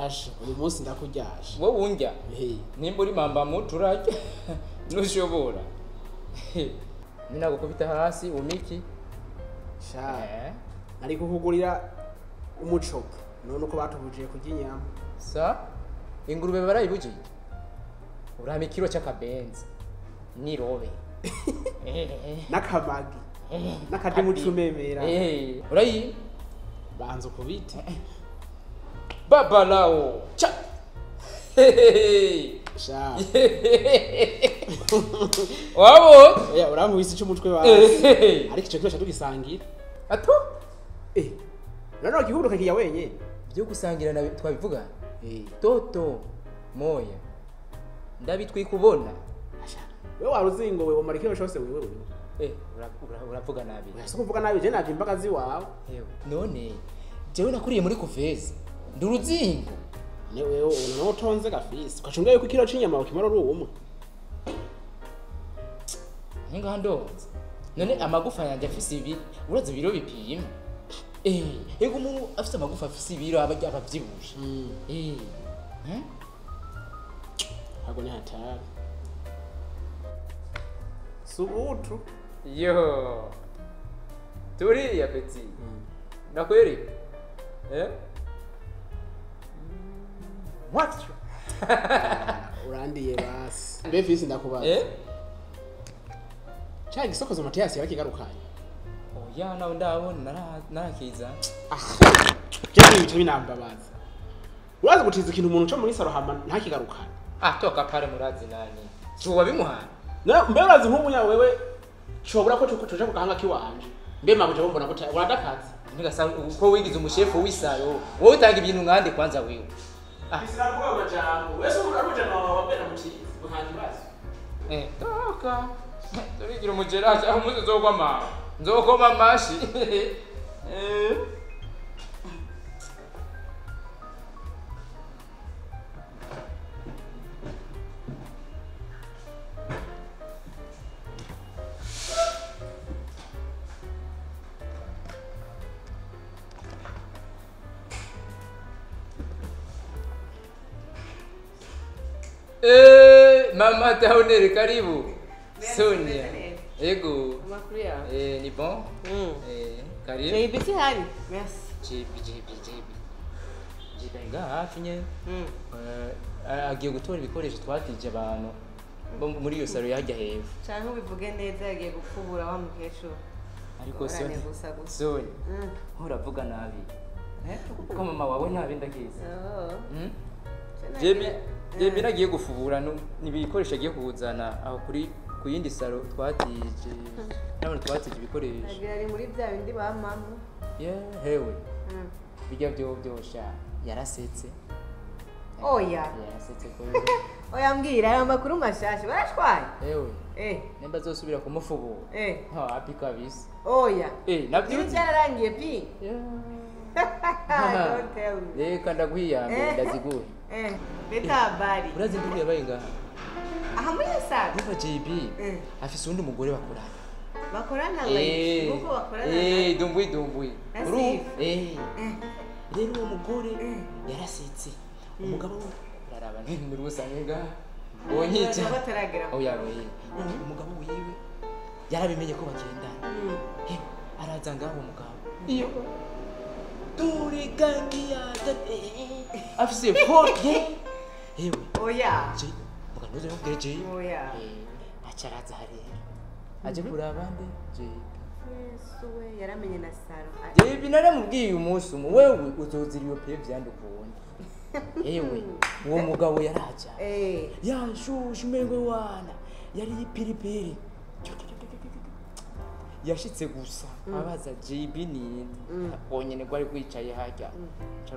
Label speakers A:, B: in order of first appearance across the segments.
A: Asha uyu munsi ndakuryasha.
B: Wowe unjya nimba uri mamba mutu urarya ntushobora. Ninagukubita hasi umiki.
A: Sha nari kukugurira umucopo none uko batubujije kurya inyama.
B: Sa ingurube barayibujije. Urama ikiro cy'akabenzi nirobe
A: n'akamagi n'akadimu cumemera.
B: Urayi
A: banza ukubite
B: babalao cha.
A: Sha
B: wabo
A: oya urankubise icumutwe wawe ariko ico kiro tugisangira
B: ato
A: none igihuruka kiya wenyene
B: byo gusangira na twabivuga. Toto moya ndabitwika ubona.
A: Wewe waruzingo wewe umara ikiro cyose wewe.
B: Uravuga nabi.
A: Oya kuvuga nabi je naje imbaga ziwawe.
B: None jewe nakuriye muri kuveza ndi uruzingo.
A: Ne wewe ubona utonze gafisi ukacunga yuko ikiro c'inyama ukimara uri umwe.
B: Ninga ndonze. None amagufa yanje afise ibi urazi ibiro bipima. Ego umuntu afise amagufa afise ibiro aba abavyibushe.
A: Hago ni hatari. Subutu.
B: Yo. Turi apeti. Nakwereka. What?
A: Urandiye basi. Mbe fisi ndakubaza. Cha gisokozo Matias yarakigarukanye.
B: Oya nawe ndabona narakiza.
A: Je bice binambabaza. Uraza gutiza ikintu umuntu cyo muri saro hama ntakigarukane.
B: Toka pare murazi nani. Zuba bimuhana.
A: Na mbe urazi nk'umunya wewe cobura ko tuja kugahanga kiwanje. Mbe mabuja bombona ko uradakaza.
B: Nigasa uko wigize umushefu w'isaro. Wowe utanga ibintu nkande kwanza wewe.
A: Isiravuga amajambo. Wese uraruja na wabena muti nta kibazo.
B: Toka. Turigira umugeraje aho umuze nzogwama. Nzokoma amashi. Mama Taonere, karibu. Sonia. Ego. Ni bon? Karibu.
C: JB si hari. Merci.
B: JB. JB nga hafi nye. Agiye gutora ibikoresho twatije abantu muri iyo salo yajya hepfo.
C: Canke ubivuge neza yagiye gukubura wa mukecuru.
B: Ariko Sonia. Sonia. Uravuga nabi. Kuko mama wawe nabi ndakizi. JB nagiye gufubura n'ibikoresho agiye kuzana aho kuri kuyindi salo twatije nabone twatije ibikoresho.
C: Agira ari muri bya bindi ba mama.
B: Hewe. Bijya byo byosha yarasetse.
C: Oya.
B: Yarasetse ko.
C: Oya mbwira aya makuru mashasha barashwaye.
B: Hewe. Nemba zosubira kumufubura. Ha happy kabisa.
C: Oya.
B: Nabyo
C: byararangiye pi. Don't tell me.
B: Reka ndaguhiyambe ndaziguhe.
C: Beta habari.
B: Urazi ndugu yabaye ngaha.
C: Aha muri saga.
B: Niba JB afise undi mugore bakorana.
C: Bakorana like uko bakorana.
B: Dumbwi. Rero uwo mugore yarasetse. Umugabo we uraraba nti rusange ngaha. Wonyica. Oya we. Umugabo wiwe yarabimenye ko bagendana. Araza ngaho umugabo. Iyo dore gangi ya afise foye. Hewe.
C: Oya.
B: Muganuze mubwire J.
C: Oya.
B: Acaraza rero. Aje kuraba nde J.
C: Yesu we yaramenye na saro.
B: JB naramubwiye umunsi umwe wewe uzozira iyo pe vyandukunda. Hewe uwo mugabo yaraja. Yashushe umengwe wana. Yari ipiripiri. Yashitse gusa abaza JB ni onyene gwari kwicaye hajya.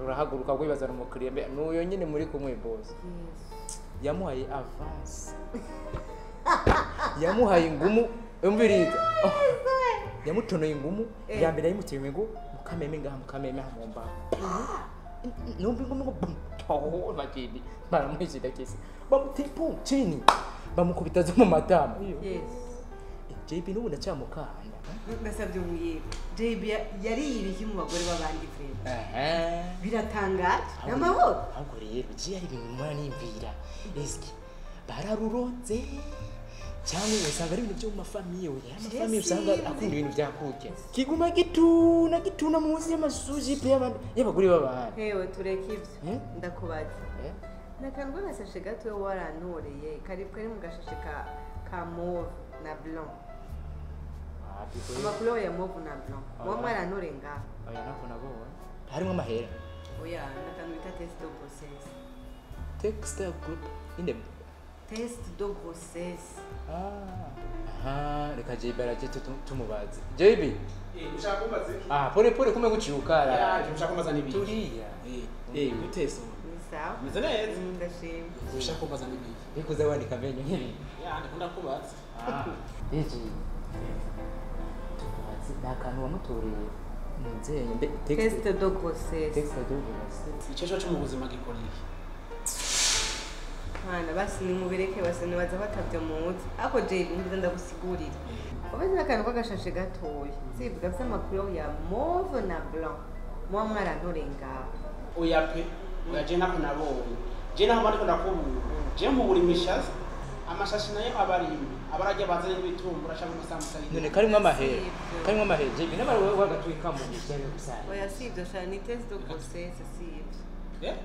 B: Urahaguruka kwibaza n'umukiriya mbe nuyo nyine muri kumwe boss. Yamuhaye avance. Yamuhaye ingumu umviriza. Yamutonoye ingumu ya mbere yimuteye ingumu mukameme ngaha mukameme hamomba. Numva ingumu ngo bum. Oh majidi. Baramwishyira kese. Bamutipu chini. Bamukubita zo mu matama.
C: Yes.
B: JB n'ubu ndacyamukanda.
C: Ndasabye umwiyeri. JB yari ibiki mu bagore b'abandi frere. Biratangaje. Namahoro.
B: Ahubwo rero je ari ibintu mbona nimvira. Eski bararuronze cyangwa usanga ari ibintu byo mu mafamiye we. Amafamiye usanga akunda ibintu byakurya. Kiguma gituna gituna munsi y'amasuji pe y'abandi y'abagore b'abandi.
C: Hewe tureke ivyo. Ndakubaza. Nakantu gasashe gato warantoreye kari kari mu gashashe ka mauve na blanc. Amakuru ya mauve na blanc. Mwa mwarantoreye ngaho.
B: Oya nako nabonye. Harimo amahera.
C: Oya nakantu bita test de grossesse.
B: Test group inde
C: test de grossesse.
B: Aha, reka JB araje tumubaze. JB.
A: Ushaka kumbaza iki?
B: Pole pole kumwe guciukara.
A: Ya, ushaka kumbaza n'ibiki?
B: Turiya.
A: Gute so?
C: Sawa.
A: Meze neza.
C: Ndashima.
A: Ushaka kumbaza n'ibiki?
B: Bikuza wandika amenyo nk'ibi.
A: Ya, ndakunda kubaza.
B: Eji. Tukubaze nakantu wamutoreye. Nzeye mbe
C: test de grossesse.
B: Test de grossesse.
A: Ico cyo mu buzima gikora iki?
C: Mwana basi nimubireke basi nibaza batavyo muzi. Ako JB mbiza ndagusigurira. Ubeze akantu k'agashashe gatoya. Sibwa gafite amakuru ya mauve na blanc. Mwa mwarantoreye ngaho.
A: Oya pe. Oya je nako nabonye. Je naho bariko ndakubura. Je nkubura imishazi. Amashashi nayo abarimi. Abarajya bazanye n'ibitumbura cyangwa amasambusa.
B: None karimo amahera. Karimo amahera. JB n'abari wagatwika mu gishyari gusa.
C: Oya si ibyo sha ni test de grossesse si ibyo.
A: Eh?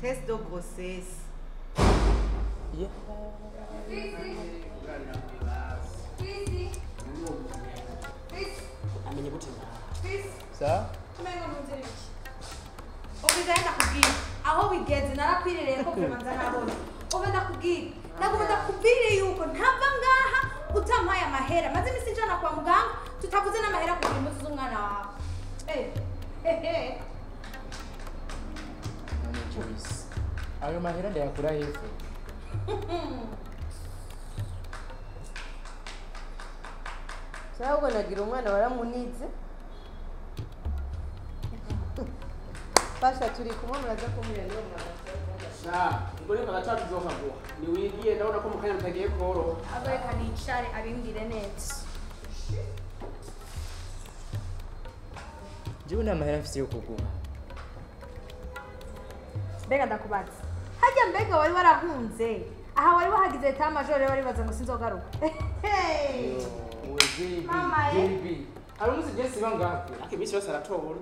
C: Test de grossesse.
B: Yeah.
A: Amenye gute?
B: Sa?
D: Tumengo munzira iki? Ubwo ndakubwira aho bigeze narakwirereye ko kumanza nabona. Ubwo ndakubwira nagomba ndakubwire yuko ntava ngaha utampaye amahera maze imisi njana kwa muganga tutavuze n'amahera kugira impuzu z'umwana wawe.
B: None Joyce, ayo mahera ndayakura hehe?
C: Cyangwa nagira umwana waramunize. Pasha turi kumwe muraza kumurira niyo mwana.
A: Sha, ubwo reka gatatu zokaguha. Ni wigiye ndabona ko mukanya mutagiye koro.
D: Abareka nicare abimbwire neza.
B: Jewe nta mahera mfise yo kuguha.
D: Mbega ndakubaza. Hajya mbega wari warahunze. Aha wari wahagize ta major wari baza ngo sinzogaruka.
B: Mama JB. Ari umusi je siba ngape.
A: Ake imisi yose aratora.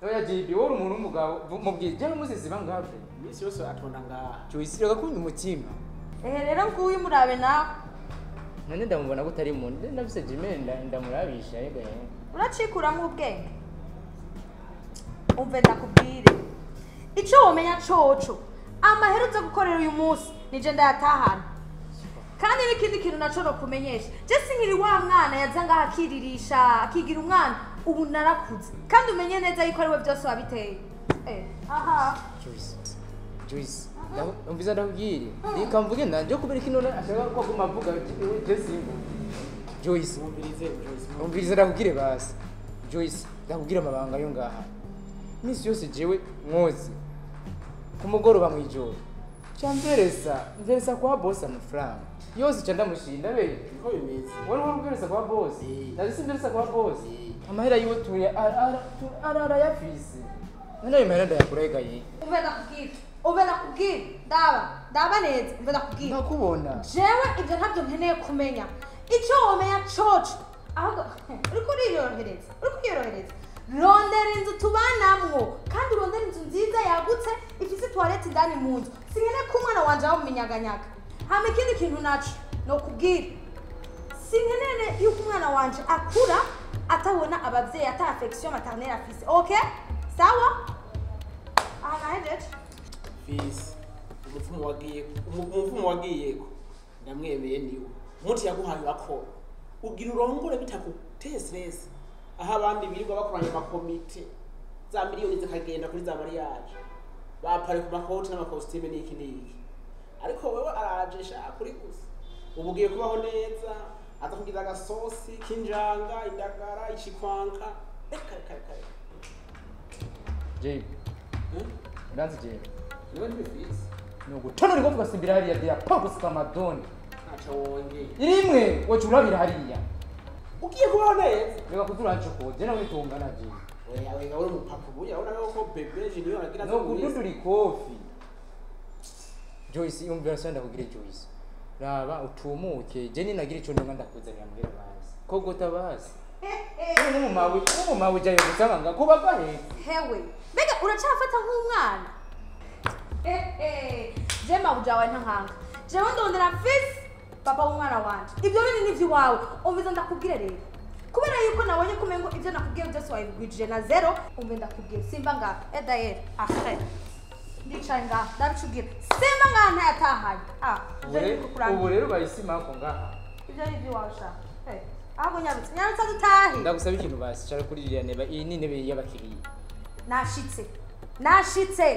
B: Oya JB wowe umuntu w'umugabo mubwiye je umusi siba ngape.
A: Imisi yose atonda ngaha.
B: Joyce reka kunywa umutima.
D: Rero nguyu murabe nawe.
B: None ndamubona ko utari umuntu. Ndafise Jimmy ndamurabisha yego.
D: Uracikuramwo ubwenge. Umve ndakubwire. Ico womenya coco. Amahera uza gukorera uyu munsi nije ndayatahana. Kandi n'ikindi kintu naco no kumenyesha. Je sinkiri wa mwana yaza ngaha akiririsha akigira umwana ubu narakuze. Kandi umenye neza yuko ari we byose wabiteye. Aha.
B: Joyce. Umviza ndakubwire. Reka mvuge nanje kubera iki none ashaka ko aguma avuga je simbu. Joyce,
A: umvirize Joyce.
B: Umvirize ndakubwire basi. Joyce, ndakubwire amabanga yo ngaha. Misi yose jewe mwozi. Kumugoroba mwijoro. Chamberesa, mveresa kwa boss amafaranga. Yose cha ndamushinda be.
A: Niko bimeze.
B: Wari warumveresa kwa boss. Ndazi simveresa kwa boss. Amahera yiwe tuya arara yafise. None ayo mahera ndayakurega ye.
D: Umve ndakubwira. Umve ndakubwira. Ndaba neza. Umve ndakubwira.
B: Ndakubona.
D: Jewe ibyo ntabyo nkeneye kumenya. Ico womenya coco. Ahubwo uriko uriyorohereza. Uriko uriyorohereza. Rondera inzu tubanamwo kandi urondera inzu nziza yagutse ifise toilette indani mu nzu. Sinkeneye ko umwana wanje aba muminyaganyaga. Hama ikindi kintu naco nokubwira. Sinkeneye yuko umwana wanje akura atabona abavyeyi ata affection maternelle afise. Okay? Sawa? Aha nahejeje.
A: Fisi. Umuvumo wagiyeko. Ndamwemeye niwe. Umuti yaguhaye urakora. Ugira urongore bitakuteye stress. Aha abandi birirwa bakoranye amakomite za miliyoni zikagenda kuri za mariage bapare ku makoti n'amakositime n'iki n'iki, ariko wewe araje sha kuri gusa ubu ugiye kubaho neza, aza kugira agasosi k'injanga, indagara, ishikwanka. Reka reka reka.
B: JB. Uranzi JB?
A: Niwe ntibifise.
B: Nugutonora ikofu ugasimbira hariya dia pa gusa madoni.
A: Ntaco wongeye.
B: Irimwe woca urabira hariya.
A: Ugiye kubaho neza.
B: Reka kuturancokoza nawe tungana je.
A: Oya, oya, uri umupapa ubu urabona ko bebe junior agira
B: No kududura ikofi. Joyce yumvira sanda kugira Joyce. Raba utumuke je ninagira ico ndonga ndakuzanira muhira bazi. Kogota bazi. Nk'umumawe nk'umumawe jayo gusanga nga kuba gahe.
D: Hewe mbega uracafata nk'umwana? Je mabuja wawe ntankanga, jewe ndondera mfisi papa w'umwana wanje, ibyo bindi ni iby'iwawe. Umviza ndakubwire rero, kubera yuko nabonye ko umengo ibyo nakubwiye byose wabigwijije na zero. Umve ndakubwire, simba ngaha edayeri ahe ndicaye ngaha ndabicubwira, simba ngaha ntayatahanye. Ah, ibyo ni ibyo.
B: Ubu rero bayisimako ngaha.
D: Ibyo ni iby'iwawe sha. Eh, ahubwo nyarutse nyarutse dutahe.
B: Ndagusaba ikintu basi, cara kuri iriya ntebe, iyi ni intebe y'abakiriya.
D: Nashitse nashitse.